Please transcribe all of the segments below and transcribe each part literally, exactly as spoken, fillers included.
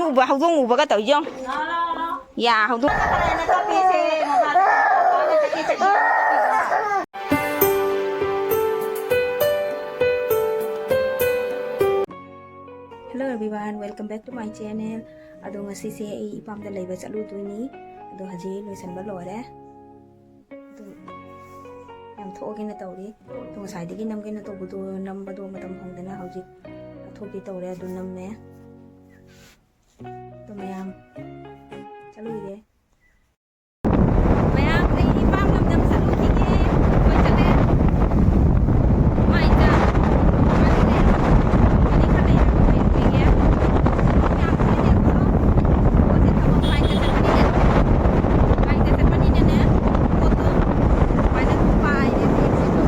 ꯎꯕ ꯍꯧꯗꯣꯡ ꯎꯕꯒ ꯇꯧꯏ ꯌꯦꯡꯉꯣ꯫ ꯌꯥ ꯍꯧꯗꯣꯡ꯫ Hello everyone, welcome back to my channel. ꯑꯗꯣ ꯉꯁꯤꯁꯦ ꯑꯩ ꯏꯄꯥꯝꯗ ꯂꯩꯕ ꯆꯠꯂꯨꯗꯣꯏꯅꯤ꯫ ꯑꯗꯣ ꯍꯧꯖꯤꯛ ꯂꯣꯏꯁꯟꯕ ꯂꯣꯏꯔꯦ꯫ ꯑꯗꯨꯝ ꯌꯥꯝ ꯊꯣꯛꯑꯒꯦꯅ ꯇꯧꯔꯤ꯫ ꯑꯗꯣ ꯉꯁꯥꯏꯗꯒꯤ ꯅꯝꯒꯦꯅ ꯇꯧꯕꯗꯣ ꯅꯝꯕꯗꯣ ꯃꯇꯝ ꯐꯪꯗꯅ ꯍꯧꯖꯤꯛ ꯊꯣꯛꯀꯦ ꯇꯧꯔꯦ꯫ ꯑꯗꯨ ꯅꯝꯃꯦ꯫ ꯑꯗꯣ ꯃꯌꯥꯝ ꯆꯠꯂꯨꯏꯒꯦ꯫ ꯃꯌꯥꯝ ꯑꯩ ꯏꯄꯥꯝ ꯂꯝꯗꯝ ꯆꯠꯂꯨꯈꯤꯒꯦ꯫ ꯀꯣꯏ ꯆꯠꯂꯦ꯫ ꯃꯥꯏ ꯆꯥ꯫ ꯃꯅꯤ ꯈꯔ ꯂꯩꯔꯒ ꯀꯣꯏꯔꯨꯈꯤꯒꯦ꯫ ꯌꯥꯝ ꯀꯨꯏꯅ ꯌꯦꯡꯉꯨꯔꯣ꯫ ꯄꯣꯠꯁꯦ ꯊꯕꯛ ꯐꯥꯏꯟꯗ ꯆꯠꯄꯅꯤꯅ꯫ ꯐꯥꯏꯟꯗ ꯆꯠꯄꯅꯤꯅꯅꯦ꯫ ꯄꯣꯠꯇꯣ ꯁꯨꯃꯥꯏꯅ ꯄꯥꯏꯔꯦ ꯕꯦꯒꯁꯤꯁꯨ꯫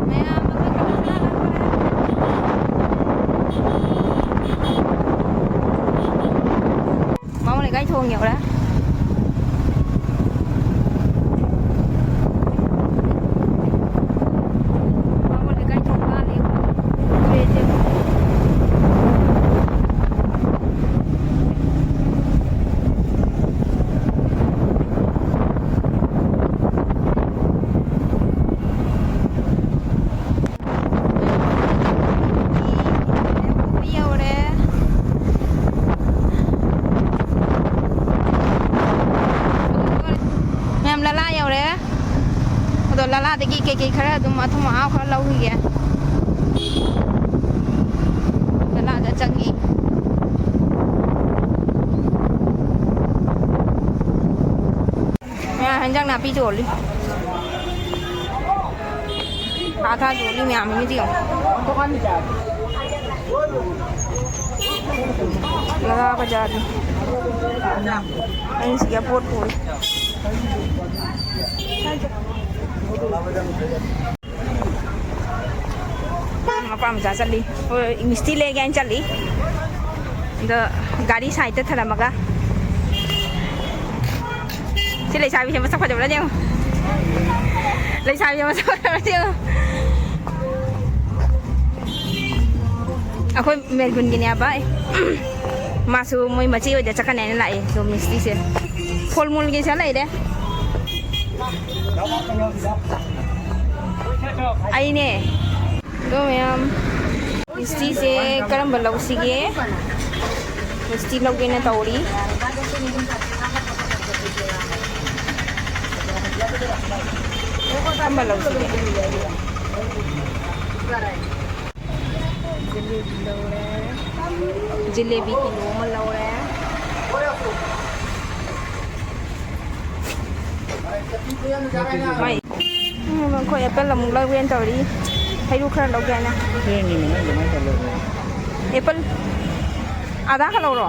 ꯃꯌꯥꯝ ꯑꯩꯈꯣꯏ ꯀꯂꯔ ꯂꯥꯛꯑꯒ ꯕꯥꯃꯣꯟ ꯂꯩꯀꯥꯏ ꯊꯣꯡ ꯌꯧꯔꯦ꯫ ꯕꯥꯃꯣꯟ ꯂꯩꯀꯥꯏ ꯊꯣꯡ ꯂꯥꯜꯂꯦ꯫ ꯌꯧꯔꯦ꯫ ꯃꯌꯥꯝ ꯂꯂꯥ ꯌꯧꯔꯦ꯫ ꯑꯗꯣ ꯂꯂꯥꯗꯒꯤ ꯀꯩꯀꯩ ꯈꯔ ꯑꯗꯨꯝ ꯑꯊꯨꯝ ꯑꯍꯥꯎ ꯈꯔ ꯂꯧꯈꯤꯒꯦ꯫ ꯂꯂꯥꯗ ꯆꯪꯉꯤ꯫ ꯃꯌꯥꯝ ꯍꯦꯟꯖꯥꯡ ꯅꯥꯄꯤ ꯌꯣꯜꯂꯤ꯫ ꯊꯥ ꯊꯥ ꯌꯣꯜꯂꯤ ꯃꯌꯥꯝ ꯑꯃꯗꯤ ꯌꯦꯡꯉꯣ꯫ ꯂꯒꯥ ꯕꯖꯥꯔꯅꯤ꯫ ꯑꯩꯅ ꯁꯤꯗ ꯄꯣꯠ ꯄꯨꯔꯤ꯫ ꯃꯄꯥ ꯃꯆꯥ ꯆꯠꯂꯤ꯫ ꯍꯣꯏ, ꯃꯤꯁꯇꯤ ꯂꯩꯒꯦ ꯍꯥꯏꯅ ꯆꯠꯂꯤ꯫ ꯑꯗꯣ ꯒꯥꯔꯤ ꯁꯥꯏꯗꯇ ꯊꯅꯝꯃꯒ꯫ ꯁꯤ ꯂꯩꯁꯥꯕꯤꯁꯦ ꯃꯁꯛ ꯐꯖꯕ꯭ꯔꯥ ꯌꯦꯡꯉꯨ꯫ ꯂꯩꯁꯥꯕꯤꯁꯦ ꯃꯁꯛ ꯐꯖꯕ꯭ꯔꯥ ꯌꯦꯡꯉꯨ꯫ ꯑꯩꯈꯣꯏ ꯃꯦꯜꯕꯨꯟꯒꯤꯅꯦꯕ꯫ ꯃꯥꯁꯨ ꯃꯣꯏ ꯃꯆꯦ ꯍꯣꯏꯗ ꯆꯠꯀꯅꯤ ꯍꯥꯏꯅ ꯂꯥꯛꯑꯦ꯫ ꯑꯗꯣ ꯃꯤꯁꯇꯤꯁꯦ ꯐꯣꯜ ꯃꯨꯜꯒꯤꯁꯦ ꯂꯩꯔꯦ꯫ ꯑꯩꯅꯦ꯫ ꯑꯗꯣ ꯃꯌꯥꯝ, ꯃꯤꯁꯇꯤꯁꯦ ꯀꯔꯝꯕ ꯂꯧꯁꯤꯒꯦ? ꯃꯤꯁꯇꯤ ꯂꯧꯒꯦꯅ ꯇꯧꯔꯤ꯫ ꯀꯔꯝꯕ ꯂꯧꯁꯤꯒꯦ? ꯖꯤꯂꯦꯕꯤ ꯂꯧꯔꯦ꯫ ꯖꯤꯂꯦꯕꯤ ꯀꯤꯂꯣ ꯑꯃ ꯂꯧꯔꯦ꯫ ꯃꯥꯏ꯫ ꯎꯝ, ꯑꯩꯈꯣꯏ ꯑꯦꯄꯜ ꯑꯃꯨꯛ ꯂꯧꯒꯦꯅ ꯇꯧꯔꯤ꯫ ꯍꯩꯔꯨ ꯈꯔ ꯂꯧꯒꯦ ꯍꯥꯏꯅ꯫ ꯊꯦꯡꯉꯤꯅꯦ, ꯅꯪ ꯑꯗꯨꯃꯥꯏꯅ ꯇꯧ ꯂꯩꯔꯦ꯫ ꯑꯦꯄꯜ ꯑꯗꯥ ꯈꯔ ꯂꯧꯔꯣ꯫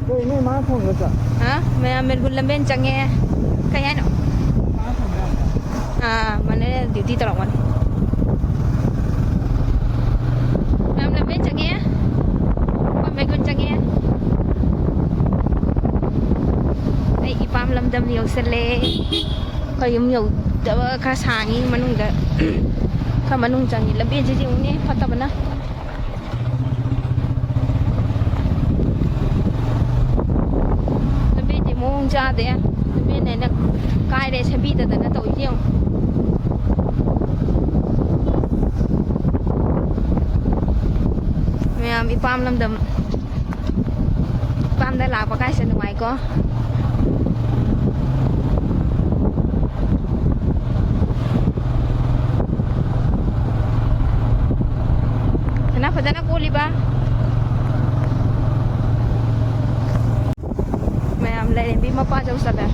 ꯀꯩꯅꯣ ꯃꯥ ꯊꯣꯡꯒꯗ꯭ꯔꯣ? ꯍꯥ? ꯃꯌꯥꯝ ꯃꯦꯜꯕꯨꯟ ꯂꯝꯕꯦꯟ ꯆꯪꯉꯦ꯫ ꯀꯩ ꯍꯥꯏꯅꯣ? ꯃꯥ ꯊꯣꯡꯒꯗ꯭ꯔꯣ? ꯑꯥ, ꯃꯥꯅꯦ, ꯗ꯭ꯌꯨꯇꯤ ꯇꯧꯔꯝꯒꯅꯤ꯫ ꯃꯌꯥꯝ ꯂꯝꯕꯦꯟ ꯆꯪꯉꯦ꯫ ꯑꯩꯈꯣꯏ ꯃꯦꯜꯕꯨꯟ ꯆꯪꯉꯦ꯫ ꯑꯩ ꯏꯄꯥꯝ ꯂꯝꯗꯝ ꯌꯧꯁꯜꯂꯦ꯫ ꯑꯩꯈꯣꯏ ꯌꯨꯝ ꯌꯧꯗꯕ ꯈꯔ ꯁꯥꯡꯉꯤ ꯃꯅꯨꯡꯗ꯫ ꯈꯔ ꯃꯅꯨꯡ ꯆꯪꯉꯤ꯫ ꯂꯝꯕꯦꯟꯁꯤꯗꯤ ꯌꯦꯡꯉꯨꯅꯦ, ꯐꯠꯇꯕꯅ꯫ ꯂꯝꯕꯤꯗꯤ ꯃꯑꯣꯡ ꯆꯥꯗꯦ꯫ ꯂꯝꯕꯤꯅ ꯍꯦꯟꯅ ꯀꯥꯏꯔꯦ, ꯁꯦꯝꯕꯤꯗꯗꯅ ꯇꯧꯔꯤꯁꯦ ꯌꯦꯡꯉꯨ꯫ ꯃꯌꯥꯝ ꯏꯄꯥꯝ ꯂꯝꯗꯝ, ꯏꯄꯥꯝꯗ ꯂꯥꯛꯄ ꯀꯥꯏꯁꯦ ꯅꯨꯡꯉꯥꯏꯀꯣ꯫ ꯃꯌꯥꯝ ꯂꯥꯏꯔꯦꯝꯕꯤ ꯃꯄꯥ ꯆꯧ ꯆꯠꯂꯦ꯫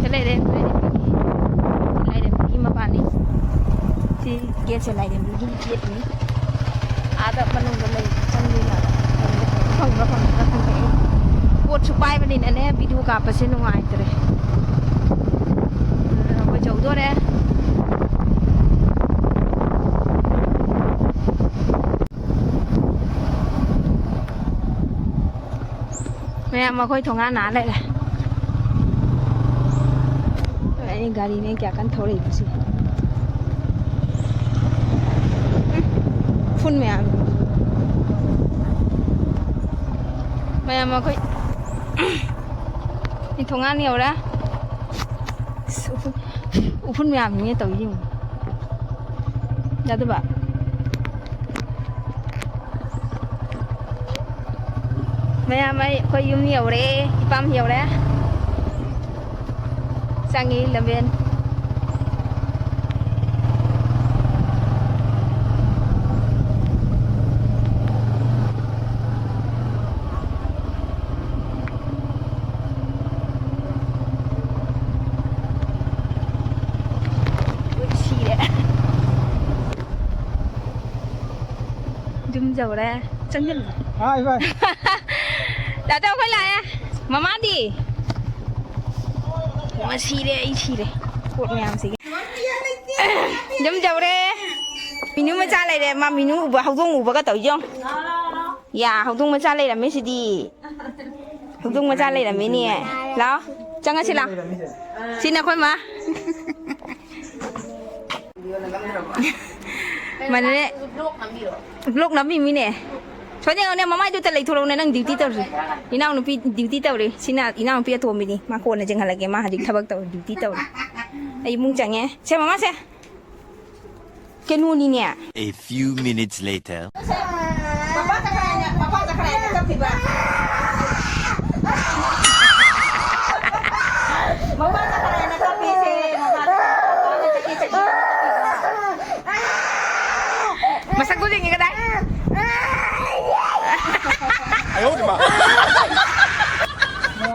ꯁꯤ ꯂꯩꯔꯦ, ꯂꯥꯏꯔꯦꯝꯕꯤꯒꯤ, ꯂꯥꯏꯔꯦꯝꯕꯤꯒꯤ ꯃꯄꯥꯅꯤ꯫ ꯁꯤ ꯒꯦꯠꯁꯦ ꯂꯥꯏꯔꯦꯝꯕꯤꯒꯤ ꯒꯦꯠꯅꯤ꯫ ꯑꯥꯗ ꯃꯅꯨꯡꯗ ꯂꯩ, ꯆꯪꯕ ꯌꯥꯕ꯫ ꯐꯪꯕ꯭ꯔꯥ ꯐꯪꯗꯕ꯭ꯔꯥ ꯈꯪꯗꯦ꯫ ꯄꯣꯠꯁꯨ ꯄꯥꯏꯕꯅꯤꯅꯅꯦ, ꯚꯤꯗꯤꯑꯣ ꯀꯥꯞꯄꯁꯦ ꯅꯨꯡꯉꯥꯏꯇ꯭ꯔꯦ꯫ ꯑꯩꯈꯣꯏ ꯌꯧꯗꯣꯔꯦ꯫ ꯃꯌꯥꯝ ꯑꯩꯈꯣꯏ ꯊꯣꯡꯒꯥꯟ ꯅꯥ ꯂꯩꯔꯦ꯫ ꯑꯩ ꯒꯥꯔꯤꯅꯦ ꯀꯌꯥ ꯀꯟꯅ ꯊꯧꯔꯛꯏꯕꯁꯤ꯫ ꯎꯝ, ꯎꯐꯨꯟ ꯃꯌꯥꯝ꯫ ꯃꯌꯥꯝ ꯑꯩꯈꯣꯏ ꯑꯩ ꯊꯣꯡꯒꯥꯟ ꯌꯧꯔꯦ꯫ ꯑꯁ, ꯎꯐꯨꯟ, ꯎꯐꯨꯟ ꯃꯌꯥꯝꯅꯤꯅꯦ ꯇꯧꯔꯤ ꯌꯦꯡꯉꯨ꯫ ꯌꯥꯗꯕ꯫ ꯃꯌꯥꯝ ꯑꯩ, ꯑꯩꯈꯣꯏ ꯌꯨꯝ ꯌꯧꯔꯦ, ꯏꯄꯥꯝ ꯌꯧꯔꯦ꯫ ꯆꯪꯉꯤ ꯂꯝꯕꯦꯟ꯫ ꯁꯤꯔꯦ꯫ ꯌꯨꯝ ꯌꯧꯔꯦ꯫ ꯆꯪꯁꯤꯜꯂꯨ꯫ ꯍꯥꯏ, ꯍꯥꯏ꯫ ꯇꯥꯇꯣ, ꯑꯩꯈꯣꯏ ꯂꯥꯛꯑꯦ꯫ ꯃꯃꯥꯗꯤ? ꯃꯥ ꯁꯤꯔꯦ, ꯑꯩ ꯁꯤꯔꯦ꯫ ꯄꯣꯠ ꯃꯌꯥꯝꯁꯤꯒꯤ꯫ ꯌꯨꯝ ꯌꯧꯔꯦ꯫ ꯃꯤꯅꯨ ꯃꯆꯥ ꯂꯩꯔꯦ꯫ ꯃꯥ ꯃꯤꯅꯨ ꯎꯕ, ꯍꯧꯗꯣꯡ ꯎꯕꯒ ꯇꯧꯏ ꯌꯦꯡꯉꯨ꯫ ꯌꯥ, ꯍꯧꯗꯣꯡ ꯃꯆꯥ ꯂꯩꯔꯝꯃꯦ ꯁꯤꯗꯤ꯫ ꯍꯧꯗꯣꯡ ꯃꯆꯥ ꯂꯩꯔꯝꯃꯤꯅꯦ꯫ ꯂꯥꯛꯑꯣ, ꯆꯪꯉꯁꯤ ꯂꯥꯛꯑꯣ꯫ ꯁꯤ ꯅꯈꯣꯏ ꯃꯥ꯫ ꯃꯅꯦ꯫ ꯕ꯭ꯂꯣꯛ ꯅꯝꯃꯤꯃꯤꯅꯦ꯫ ꯁꯣꯏꯗ ꯌꯦꯡꯉꯣꯅꯦ, ꯃꯃꯥꯏꯗꯨꯗ ꯂꯩꯊꯣꯔꯛꯎꯅꯦ, ꯅꯪ ꯗ꯭ꯌꯨꯇꯤ ꯇꯧꯔꯤ꯫ ꯏꯅꯥꯎꯅꯨꯄꯤ ꯗ꯭ꯌꯨꯇꯤ ꯇꯧꯔꯤ꯫ ꯁꯤꯅ ꯏꯅꯥꯎꯅꯨꯄꯤ ꯑꯇꯣꯝꯕꯤꯅꯤ꯫ ꯃꯥ ꯀꯣꯟꯅ ꯆꯦꯟꯍꯜꯂꯒꯦ꯫ ꯃꯥ ꯍꯧꯖꯤꯛ ꯊꯕꯛ ꯇꯧꯔꯤ, ꯗ꯭ꯌꯨꯇꯤ ꯇꯧꯔꯤ꯫ ꯑꯩ ꯏꯃꯨꯡ ꯆꯪꯉꯦ꯫ ꯁꯦ, ꯃꯃꯥ, ꯁꯦ꯫ ꯀꯩꯅꯣꯅꯤꯅꯦ꯫ A few minutes later. ꯃꯄꯥ ꯆꯠꯈ꯭ꯔꯦ ꯍꯥꯏꯅ, ꯃꯄꯥ ꯆꯠꯈ꯭ꯔꯦ ꯍꯥꯏꯅ ꯆꯠꯈꯤꯕ꯫ ꯃꯄꯥ ꯆꯠꯈ꯭ꯔꯦ ꯍꯥꯏꯅ ꯆꯠꯈꯤꯁꯦ, ꯃꯄꯥ ꯆꯠꯈ꯭ꯔꯦ ꯍꯥꯏꯅ ꯆꯠꯈꯤꯕ꯫ ꯃꯁꯛꯇꯨ ꯌꯦꯡꯒꯦ꯫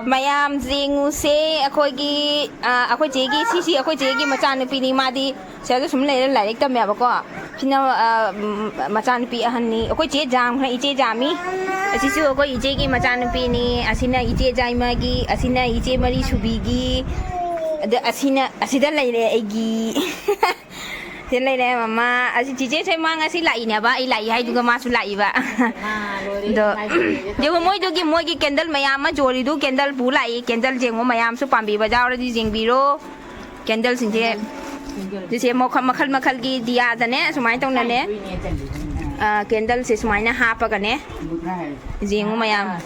ꯃꯌꯥꯝ ꯌꯦꯡꯉꯨꯁꯦ, ꯑꯩꯈꯣꯏꯒꯤ, ꯑ, ꯑꯩꯈꯣꯏ ꯆꯦꯒꯤ, ꯁꯤꯁꯤ ꯑꯩꯈꯣꯏ ꯆꯦꯒꯤ ꯃꯆꯥꯅꯨꯄꯤꯅꯤ꯫ ꯃꯥꯗꯤ ꯁꯤꯗ ꯁꯨꯝ ꯂꯩꯔ ꯂꯥꯏꯔꯤꯛ ꯇꯝꯃꯦꯕꯀꯣ꯫ ꯁꯤꯅ, ꯑ, ꯎꯝ, ꯃꯆꯥꯅꯨꯄꯤ ꯑꯍꯟꯅꯤ꯫ ꯑꯩꯈꯣꯏ ꯆꯦ ꯖꯥꯝ, ꯏꯆꯦ ꯖꯥꯝꯃꯤ꯫ ꯑꯁꯤꯁꯨ ꯑꯩꯈꯣꯏ ꯏꯆꯦꯒꯤ ꯃꯆꯥꯅꯨꯄꯤꯅꯤ꯫ ꯑꯁꯤꯅ ꯏꯆꯦ ꯖꯥꯏꯃꯒꯤ, ꯑꯁꯤꯅ ꯏꯆꯦ ꯃꯔꯤ ꯁꯨꯕꯤꯒꯤ꯫ ꯑꯗ ꯑꯁꯤꯅ, ꯑꯁꯤꯗ ꯂꯩꯔꯦ ꯑꯩꯒꯤ꯫ ꯁꯤꯗ ꯂꯩꯔꯦ ꯃꯃꯥ꯫ ꯑꯁꯤ ꯆꯤꯆꯦꯁꯦ ꯃꯥ ꯉꯁꯤ ꯂꯥꯛꯏꯅꯦꯕ꯫ ꯑꯩ ꯂꯥꯛꯏ ꯍꯥꯏꯗꯨꯒ ꯃꯥꯁꯨ ꯂꯥꯛꯏꯕ꯫ ꯑꯗꯣ, ꯌꯦꯡꯉꯣ ꯃꯣꯏꯗꯨꯒꯤ, ꯃꯣꯏꯒꯤ ꯀꯦꯟꯗꯜ ꯃꯌꯥꯝ ꯑꯃ ꯖꯣꯜꯂꯤꯗꯨ ꯀꯦꯟꯗꯜ ꯄꯨ ꯂꯥꯛꯏ꯫ ꯀꯦꯟꯗꯜ ꯌꯦꯡꯉꯣ ꯃꯌꯥꯝꯁꯨ ꯄꯥꯝꯕꯤꯕ ꯌꯥꯎꯔꯗꯤ ꯌꯦꯡꯕꯤꯔꯣ꯫ ꯀꯦꯟꯗꯜꯁꯤꯡꯁꯦ, ꯁꯤꯁꯦ ꯃꯈꯜ, ꯃꯈꯜ ꯃꯈꯜꯒꯤ ꯗꯤꯌꯥꯗꯅꯦ ꯁꯨꯃꯥꯏꯅ ꯇꯧꯅꯅꯦ꯫ ꯑ, ꯀꯦꯟꯗꯜꯁꯦ ꯁꯨꯃꯥꯏꯅ ꯍꯥꯞꯄꯒꯅꯦ꯫ ꯌꯦꯡꯉꯨ ꯃꯌꯥꯝ꯫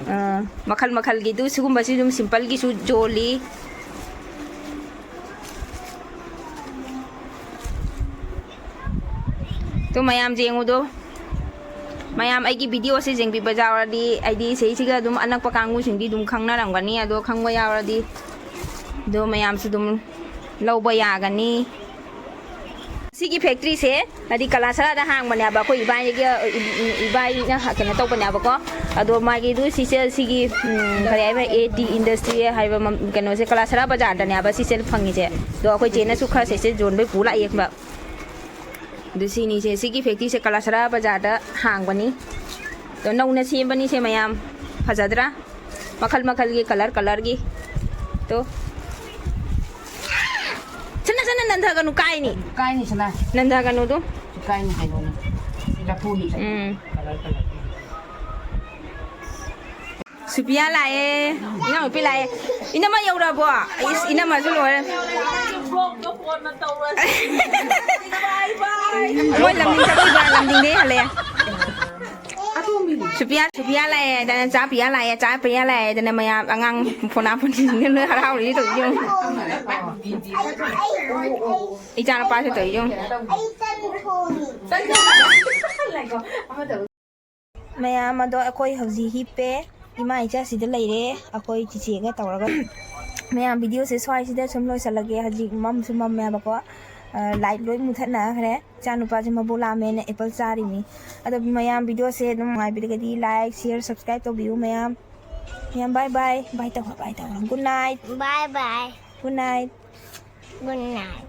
ꯑ, ꯃꯈꯜ ꯃꯈꯜꯒꯤꯗꯨ ꯁꯤꯒꯨꯝꯕꯁꯤ ꯑꯗꯨꯝ simpleꯒꯤꯁꯨ ꯌꯣꯜꯂꯤ꯫ ꯇꯨ ꯃꯌꯥꯝ ꯌꯦꯡꯉꯨꯗꯣ꯫ ꯃꯌꯥꯝ ꯑꯩꯒꯤ videoꯁꯦ ꯌꯦꯡꯕꯤꯕ ꯌꯥꯎꯔꯗꯤ, ꯑꯩꯗꯤ ꯁꯤꯁꯤꯒ ꯑꯗꯨꯝ ꯑꯅꯛꯄ ꯀꯥꯡꯕꯨꯁꯤꯡꯗꯤ ꯑꯗꯨꯝ ꯈꯪꯅꯔꯝꯒꯅꯤ꯫ ꯑꯗꯣ ꯈꯪꯕ ꯌꯥꯎꯔꯗꯤ ꯑꯗꯣ ꯃꯌꯥꯝꯁꯨ ꯑꯗꯨꯝ ꯂꯧꯕ ꯌꯥꯒꯅꯤ꯫ ꯁꯤꯒꯤ factoryꯁꯦ ꯍꯥꯏꯗꯤ ꯀꯂꯥꯁꯔꯥꯗ ꯍꯥꯡꯕꯅꯦꯕ꯫ ꯑꯩꯈꯣꯏ ꯏꯕꯥꯏꯒꯤ, ꯏꯕꯥꯏꯅ ꯀꯩꯅꯣ ꯇꯧꯕꯅꯦꯕꯀꯣ꯫ ꯑꯗꯣ ꯃꯥꯒꯤꯗꯨ ꯁꯤꯁꯦ ꯁꯤꯒꯤ, ꯎꯝ, ꯀꯔꯤ ꯍꯥꯏꯕ, AT Industry ꯍꯥꯏꯕ ꯃꯝ-, ꯀꯩꯅꯣꯁꯦ ꯀꯂꯥꯁꯔꯥ ꯕꯖꯥꯔꯗꯅꯦꯕ ꯁꯤꯁꯦ ꯐꯪꯉꯤꯁꯦ꯫ ꯑꯗꯣ ꯑꯩꯈꯣꯏ ꯆꯦꯅꯁꯨ ꯈꯔ ꯁꯤꯁꯦ ꯌꯣꯟꯕꯩ ꯄꯨ ꯂꯥꯛꯑꯦ ꯈꯪꯕ꯫ ꯑꯗꯨ ꯁꯤꯅꯤꯁꯦ, ꯁꯤꯒꯤ factoryꯁꯦ ꯀꯂꯥꯁꯔꯥ ꯕꯖꯥꯔꯗ ꯍꯥꯡꯕꯅꯤ꯫ ꯑꯗꯣ ꯅꯧꯅ ꯁꯦꯝꯕꯅꯤꯁꯦ ꯃꯌꯥꯝ꯫ ꯐꯖꯗ꯭ꯔꯥ? ꯃꯈꯜ ꯃꯈꯜꯒꯤ, colour colourꯒꯤ꯫ ꯇꯣ꯫ ꯁꯅꯥ, ꯁꯅꯥ, ꯅꯟꯊꯒꯅꯨ, ꯀꯥꯏꯅꯤ꯫ ꯀꯥꯏꯅꯤ, ꯁꯅꯥ꯫ ꯅꯟꯊꯒꯅꯨ ꯑꯗꯨ꯫ ꯀꯥꯏꯅꯤ ꯀꯩꯅꯣꯅꯦ꯫ ꯆꯐꯨꯅꯤ, ꯆꯐꯨ꯫ ꯎꯝ꯫ Colour colourꯒꯤ꯫ ꯁꯨꯄꯤꯌꯥ ꯂꯥꯛꯑꯦ꯫ ꯏꯅꯥꯎꯅꯨꯄꯤ ꯂꯥꯛꯑꯦ꯫ ꯏꯅꯝꯃ ꯌꯧꯔꯛꯑꯕꯣ? ꯏꯁ, ꯏꯅꯝꯃꯁꯨ ꯂꯣꯏꯔꯦ꯫ ꯃꯣꯏ ꯂꯝꯗꯤꯡ ꯆꯠꯈꯤꯕ, ꯂꯝꯗꯤꯡꯗꯩ ꯍꯜꯂꯛꯑꯦ꯫ ꯁꯨꯄꯤꯌꯥ, ꯁꯨꯄꯤꯌꯥ ꯂꯥꯛꯑꯦ ꯍꯥꯏꯗꯅ ꯆꯥ ꯄꯤꯌꯥ ꯂꯥꯛꯑꯦ, ꯆꯥ ꯄꯤꯌꯥ ꯂꯥꯛꯑꯦ ꯍꯥꯏꯗꯅ ꯃꯌꯥꯝ ꯑꯉꯥꯡ ꯐꯣꯅꯥ ꯐꯣꯅꯤꯁꯤꯡꯅ ꯂꯣꯏ ꯍꯔꯥꯎꯔꯤ ꯇꯧꯔꯤ ꯌꯦꯡꯉꯨ꯫ ꯏꯆꯥ ꯅꯨꯄꯥꯁꯨ ꯇꯧꯔꯤ ꯌꯦꯡꯉꯨ꯫ ꯃꯌꯥꯝ ꯑꯗꯣ ꯑꯩꯈꯣꯏ ꯍꯧꯖꯤꯛ ꯍꯤꯞꯄꯦ꯫ ꯏꯃꯥ ꯏꯆꯥꯁꯤꯗ ꯂꯩꯔꯦ ꯑꯩꯈꯣꯏ ꯆꯤꯆꯦꯒ ꯇꯧꯔꯒ꯫ ꯃꯌꯥꯝ videoꯁꯦ ꯁ꯭ꯋꯥꯏꯁꯤꯗ ꯁꯨꯝ ꯂꯣꯏꯁꯤꯜꯂꯒꯦ꯫ ꯍꯧꯖꯤꯛ ꯃꯝꯁꯨ ꯃꯝꯃꯦꯕꯀꯣ꯫ ꯑ, light ꯂꯣꯏ ꯃꯨꯊꯠꯅꯈ꯭ꯔꯦ꯫ ꯏꯆꯥꯅꯨꯄꯥꯁꯦ ꯃꯕꯣꯛ ꯂꯥꯝꯃꯦꯅ apple ꯆꯥꯔꯤꯃꯤ꯫ ꯑꯗꯣ ꯃꯌꯥꯝ videoꯁꯦ ꯑꯗꯨꯝ ꯅꯨꯡꯉꯥꯏꯕꯤꯔꯒꯗꯤ like, share, subscribe ꯇꯧꯕꯤꯌꯨ ꯃꯌꯥꯝ꯫ ꯌꯥꯝ bye bye, bye ꯇꯧꯔꯣ, bye ꯇꯧꯔꯣ꯫ Good night꯫ Bye bye. Good night꯫ Good night.